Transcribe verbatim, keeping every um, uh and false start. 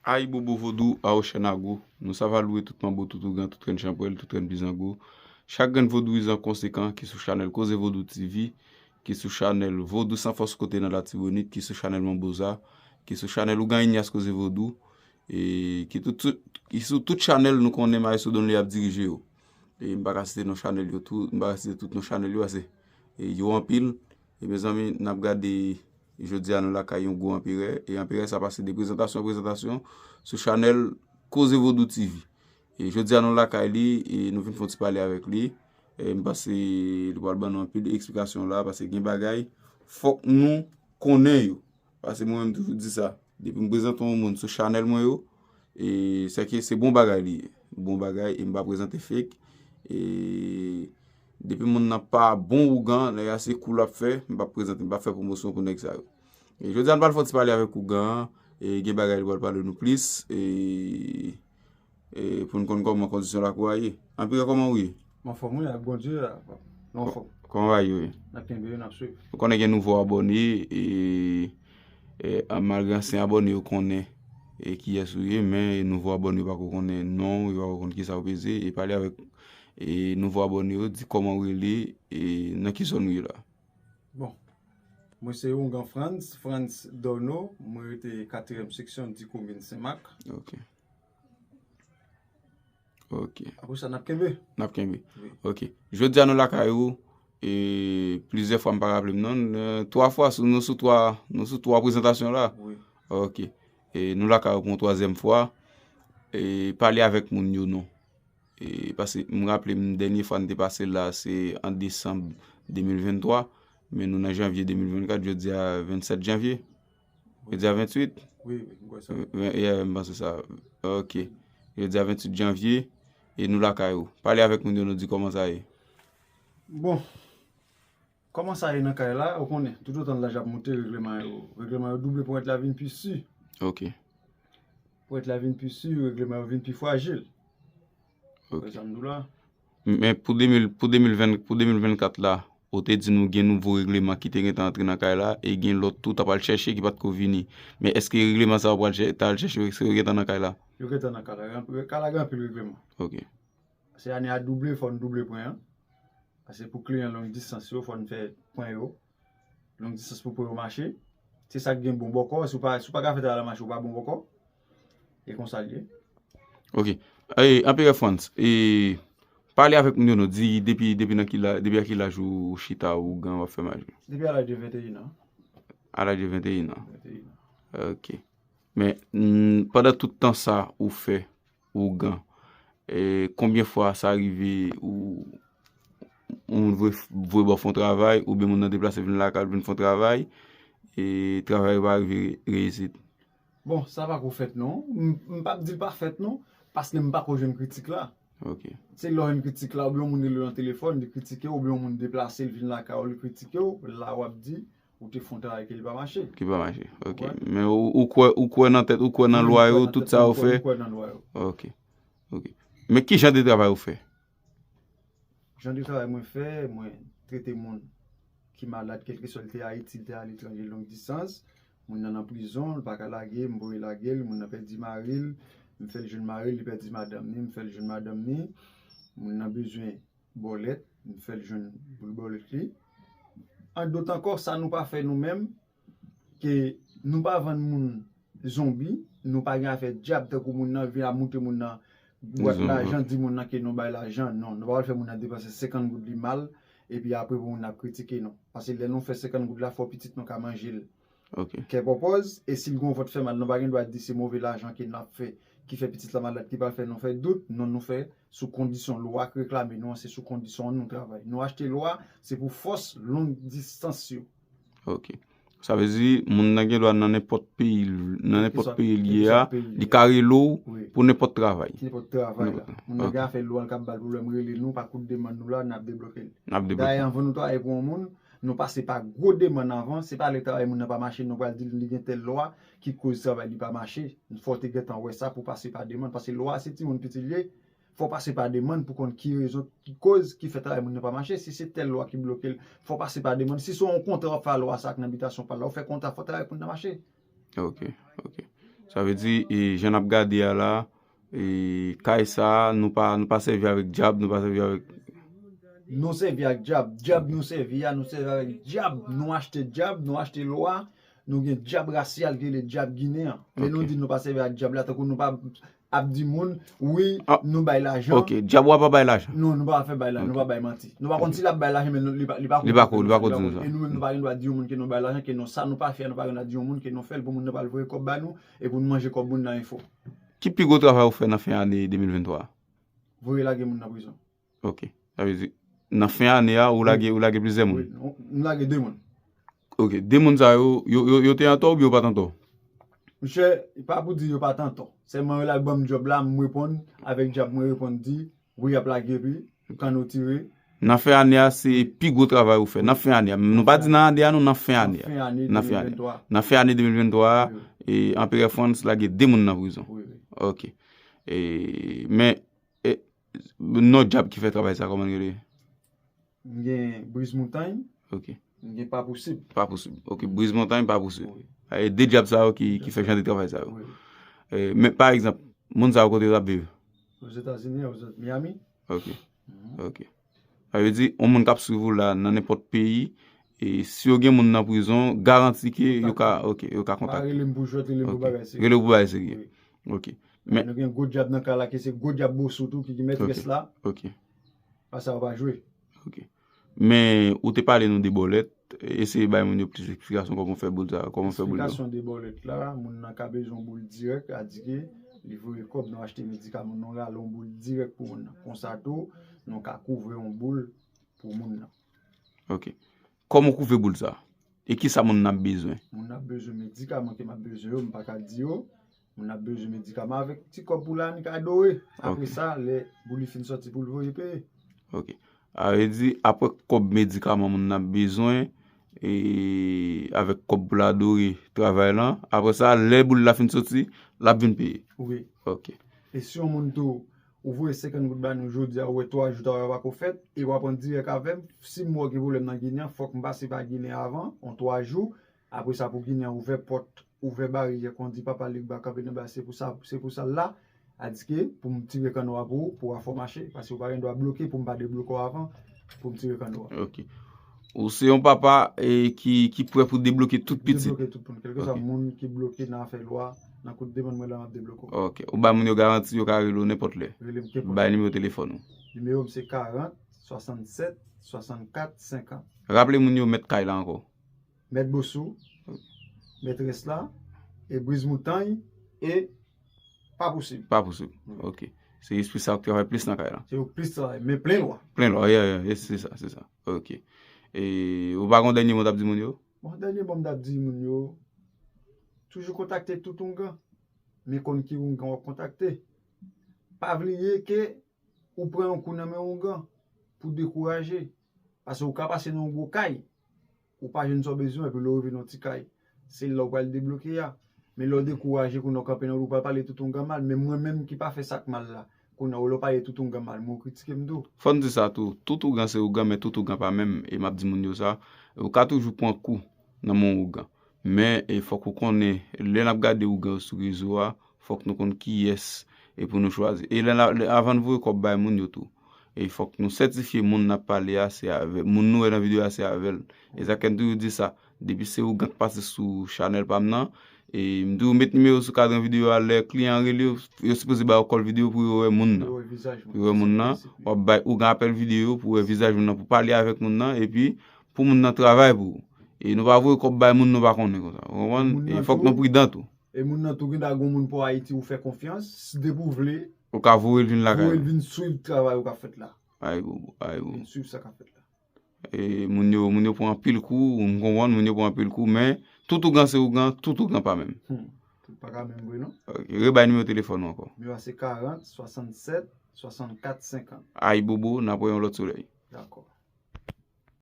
Ayibobo vodou, awo chènago. Nou sava lwe tout manbo, tout ougan, tout rèn chanpwèl, tout rèn bizango. Chak grenn vodouyizan konsekan ki sou chanèl Koze Vodou T V, ki sou chanèl Vodou San Fòs kote nan Latibonit, ki sou chanèl Manboza, ki sou chanèl Ougan Inyas Koze Vodou, e ki, tout, tout, ki sou tout chanèl nou konnen Maestro Donley ap dirije yo. E m pa ka site non chanèl yo tou, m pa ka site tout non chanèl yo, pase e yo anpil. E mezanmi, n ap gade, jodi a nou lakay yon gwo anperè. E anperè sa pase de prezantasyon an prezantasyon sou chanèl Koze Vodou T V. E jodi a nou lakay li, e nou vin fè yon ti pale avèk li. E m panse li pral ban nou anpil eksplikasyon la, pase gen bagay fòk nou konnen yo. Pase mwen menm toujou di sa. Depi m prezante yon moun sou chanèl mwen yo, e sèke se bon bagay li ye. Bon bagay, e m pa prezante fake. E depi moun nan pa bon ougan, lè a se kou l ap fè, m p ap prezante, m p ap fè pwomosyon pou nèg sa yo. E jodi a n pral fè yon ti pale avèk ougan an, e gen bagay li pral pale nou plis, e, e pou n konn kòman kondisyon lakou a ye. Anperè, kòman ou ye? M anfòm wi, ak Bondye, nou anfòm. Kòman bagay yo ye? N ap kenbe yo, n ap swiv. Ou konnen gen nouvo abòne, e, e, malgre ansyen abòne yo konnen e kiyès ou ye, men nouvo abòne yo pako konnen non w, yo pako konn kisa w peze, e pale avèk e nouvo abòne yo, di kòman w rele, e nan ki zòn ou ye la. Bon, mwen se Oungan Frantz, Frantz Dorno, mwen rete katriyèm seksyon di komin Senmak. Ok. Ok. Apre sa, n ap kenbe. N ap kenbe. Wi. Ok. Jodi a nou lakay ou, e plizyè fwa m pa raple m non, e, twa fwa sou, nou sou twa, nou sou twa prezantasyon la. Wi. Ok. E nou lakay ou pou yon twazyèm fwa. E pale avèk moun yo non. E pase m raple m dènye fwa n te pase la se an desanm de mil venntwa, men nou nan janvye de mil vennkat, jodi a vennsèt janvye. Jodi a ventuit? Wi, wi, m kwè sa. Ven- yeah, m panse sa. Ok. Jodi a ventuit janvye, e nou lakay ou. Pale avèk moun yo, nou di kòman sa ye. Bon, kòman sa ye nan kay la, ou konnen, toutotan laj ap moute, regleman yo, regleman yo double pou rèt la vin pi si. Ok. Pou rèt la vin pi si, regleman yo vin pi frajil. Ok. Wè sa m di w la. Men pou de mil, pou de mil ven, pou de mil vennkat la, ou te di nou gen nouvo regleman ki te gentan antre nan kay la, e gen lòt tou t ap al chèche ki pa t ko vini. Men èske regleman sa yo pral chè- t al chèche yo, èske yo gentan nan kay la? Yo gentan nan kay la. Kay la gen anpil regleman. Ok. Se ane a double, fò n double pwen an. Paske pou kliyan long distans yo, fò n fè pwen yo. Long distans pou pwen yo mache. Se sa k gen bon bòkò. Si w pa, si w pa ka fè travay la mache, ou pa bon bòkò. E konsa l ye. Ok. E, Anperè Frantz, e, pale avèk moun yo non, di depi, depi nan ki la, depi a ki laj ou chita ougan w ap fè maji? Depi a laj de venteyen an. A laj de venteyen an. Venteyen an. Ok. Men, mm, pandan tout tan sa ou fè ougan, e, konbyen fwa sa rive ou, ou moun voye, voye ba w fè yon travay, oubyen moun nan deplase vin lakay ou vin fè yon travay, e travay ou pa rive reyisi? Bon, sa pako fèt non. M, m p ap di l pa fèt non, paske m pako jwenn kritik la. Ok. Se lè w jwenn kritik la, oubyen yon moun rele w nan telefòn, li kritike w, oubyen yon moun deplase, l vin lakay ou, li kritike w, la w ap di, ou te fè yon travay ke li pa mache. Ki pa mache, ok. Ou konprann? Men ou, ou kwè, ou kwè nan tèt, ou kwè nan lwa yo, tout sa ou fè? M kwè nan lwa yo. Ok, ok. Men ki jan de travay ou fè? Jan de travay mwen fè, mwen trete moun ki malad, kèlkeswa li te Ayiti, li te aletranje, long distans. Moun nan nan prizon, li pa ka lage, m voye lage l, moun nan pèdi mari l, m fè l jwenn mari l, li pèdi madanm ni, m fè l jwenn madanm ni. Moun nan bezwen bòlèt, m fè l jwenn boul bòlèt li. An dòt ankò, sa nou pa fè nou menm, ke nou pa vann moun zonbi, nou pa gen afè dyab tankou moun nan vin ap moute moun nan bwat lajan, di moun nan ke nou bay lajan. Non, nou pa pral fè moun nan depanse senkant goud li mal, epi apre pou moun nan ap kritike nou. Paske lè nou fè senkant goud la, fò pitit nou ka manje l. Ok. Kè pòpòz, e si l gon vant fè mal, nou pa gen dwa di se move lajan ke n ap fè, ki fè pitit la malad, ki pral fè nou fè dout. Non, nou fè sou kondisyon lwa k reklame nou an, se sou kondisyon an nou travay. Nou achte lwa, se pou fòs long distans yo. Ok. Sa vle di, moun nan gen dwa nan nenpòt peyi, nan nenpòt peyi l ye a, li ka rele w pou nenpòt travay. Nenpòt travay la. Moun nan gen afè lwa l k ap ba l pwoblèm, rele nou, pa kout demann nou la, n ap debloke l. N ap debloke. Dayè, anvan nou travay pou yon moun, nou pase pa gwo demann avan, se pa lè travay moun nan pa mache, nou pral di l li gen tèl lwa ki koz travay li pa mache. Fò w te gentan wè sa pou pase pa demann, paske lwa se timoun piti l ye. Fò w pase pa demann pou konn ki rezon, ki koz ki fè travay moun nan pa mache. Si se tèl lwa ki bloke l, fò w pase pa demann. Si se yon kontra w ap fè a lwa sa ak nan bitasyon pa l la, ou fè kontra, fò travay moun nan mache. Ok, ok. Sa vle di, e, jan n ap gade a la, e, kay sa, nou pa, nou pa sèvi avèk djab, nou pa sèvi avèk... Nou sèvi ak djab. Djab nou sèvi a, nou sèvi avèk djab. Nou achte djab, nou achte lwa. Nou gen djab rasyal ki rele djab ginen an. Lè nou di nou pa sèvi ak djab la, tankou nou pa ap di moun, wi, nou bay lajan. Ok, djab w a pa bay lajan. Non, nou pa fè bay lajan, nou pa bay manti. Nou pa konn si l ap bay lajan, men li pa, li pa konn di nou sa. E nou menm, nou pa gen dwa di yon moun ke nou bay lajan, ke non, sa nou pa fè, nou pa gen dwa di yon moun ke nou fè l pou moun nan pa al voye kòb ba nou, e pou nou manje kòb moun nan enfo. Ki pi gwo travay ou fè nan fen ane de mil venntwa a? Voye lage moun nan prizon. Ok. Sa vle di, nan fen ane a, ou lage, ou lage plizyè moun? Wi, nou, nou lage de moun. Ok. De moun sa yo, yo, yo, yo te antò oubyen yo pa t antò? Monchè, pa pou di yo pa t antò. Sèlman yo la ban m djòb la, m reponn, avèk djab mwen reponn di, wi, y ap lage epi, kano tire. Nan fen ane a, se pi gwo travay ou fè. Nan fen ane a. Nou pa di nan ane a, non, nan fen ane a. Nan fen ane de mil venntwa. Nan fen ane de mil venntwa a, e, Anperè Frantz lage de moun nan prizon. Wi, wi. Ok. E, men, e, non djab ki fè travay sa, kòman l rele? M gen Briz Montany. Ok. M gen Pa Posib. Pa Posib. Ok, Briz Montany, Pa Posib. Wi. E de djab sa yo ki, ki fè jan de travay sa yo. Wi. E, men, pa egzanp, moun sa yo kote yo t ap viv? Ozetazini, ozet-, Miami. Ok. Mhm. Ok. Sa vle di, yon moun k ap swiv ou la nan nenpòt peyi, e si yo gen moun nan prizon, garanti ke yo ka, ok, yo ka kontakte. Pa rele m pou jwèt, rele m pou bagay serye. Rele m pou bagay serye. Wi. Ok. Men nou gen gwo djab nan kay la, ke se gwo djab Bosou tou ki, ki mètrès la. Ok. Pa sa yo pa jwe. Ok. Men ou te pale nou de bòlèt, eseye bay moun yo plis eksplikasyon kòman w fè boul sa, kòman w fè boul yo. Eksplikasyon de bòlèt la, moun nan ka bezwen yon boul dirèk, a di ke li voye kòb, nou achte medikaman, nou rale yon boul dirèk pou moun nan. Konsa tou, nou ka kouvri yon boul pou moun nan. Ok. Kòman w kouvri boul sa? E kisa moun nan ap bezwen? Moun nan ap bezwen medikaman ke m ap bezwen yo, m pa ka di yo. Moun nan ap bezwen medikaman avèk ti kòb pou la, ni ka dore. Apre sa, lè boul li fin sòti pou l voye peye. Ok. A vle di, apre kòb medikaman moun nan ap bezwen, e avèk kòb pou l adore travay lan, apre sa, lè boul la fin soti, l ap vin peye. Wi. Ok. E si yon moun tou, ou voye senkant goud ba nou jodi a, ou wè twa jou travay pa ko fèt, e w ap pran dirèk avè m, si m wè gen pwoblèm nan Ginen an, fòk m pase pa Ginen avan, on twa jou, apre sa pou Ginen an ouvè pòt, ouvè baryè, kon di papa Legba kanpe nan ba, se pou sa, se pou sa l la, a di ke pou m tire kannwa pou ou, pou afè w mache, paske ou pa gen dwa bloke pou m pa debloke w avan, pou m tire kannwa. Ok. Ou se yon papa, e, ki, ki prè pou debloke tout pitit. Debloke tout moun, kèlkeswa moun ki bloke nan afè lwa, nan kout demann mwen la, m ap debloke w. Ok. Ou bay moun yo garanti yo ka rele w nenpòt lè. Rele m kenpòt lè. Bay nimewo telefòn ou. Nimewo m se karant, swasannsèt, swasannkat, senkant. Raple moun yo mèt kay la ankò. Mèt Bosou, mètrès la, e Briz Montany, e Pa Posib. Pa Posib. Wi. Ok. Se espri sa yo k travay plis nan kay la. Se yo k plis travay, men plen lwa. Plen lwa, yeah, yeah, yeah, se sa, se sa. Ok. E ou pa gon dènye mo w t ap di moun yo? Bon, dènye mo m t ap di moun yo, toujou kontakte tout oungan, men konn ki oungan w ap kontakte. Pa bliye ke ou pran yon kou nan men oungan pou dekouraje. Paske ou ka pase nan yon gwo kay, ou pa jwenn sa w bezwen, epi lè w rive nan yon ti kay, se la w pral debloke a. Men lè w dekouraje, kounye a w kanpe nan wout, ou pral pale tout oungan mal. Men mwen menm ki pa fè sa k mal la, kounye a, olè w pale tout oungan mal, men w kritike m tou. Fò n di sa tou, tout oungan se oungan, men tout oungan pa menm. E m ap di moun yo sa, ou ka toujou pran kou nan men yon oungan. Men, e, fòk ou konnen, lè n ap gade oungan yo sou rezo a, fòk nou konn kiyès e pou nou chwazi. E lè n a, lè, avan n voye kòb bay moun yo tou, e fòk nou sètifye moun n ap pale a, se avè, moun nou wè nan videyo a, se avè l. E Zaken toujou di sa, depi se oungan k pase sou chanèl pa m nan, e m toujou met nimewo sou kadran videyo a, lè kliyan an rele, yo, yo sipoze ba yo kòl videyo pou yo wè moun nan. Pou yo wè vizaj moun. Pou yo wè moun nan, w ap bay oungan apèl videyo pou wè vizaj moun nan, pou pale avèk moun nan, epi pou moun nan travay pou ou. E nou pa voye kòb bay moun nou pa konnen konsa. Ou konprann? E fòk nou pridan tou. E moun nan tou gen dwa gon moun pou Ayiti ou fè konfyans, depi w vle, ou ka voye l vin lakay ou. Voye l vin swiv travay ou k ap fèt la. Ay bobo, ay bobo. Vin swiv sa k ap fèt la. E moun yo, moun yo pran anpil kou, m konprann, moun yo pran anpil kou, men tout oungan se oungan, tout oungan pa menm. Hmm. Tout pa ka menm vre non. Ok, rebay nimewo telefòn ou ankò. Nimewo a se karant, swasannsèt, swasannkat, senkant. Ay bobo, n ap wè yon lòt solèy. Dakò.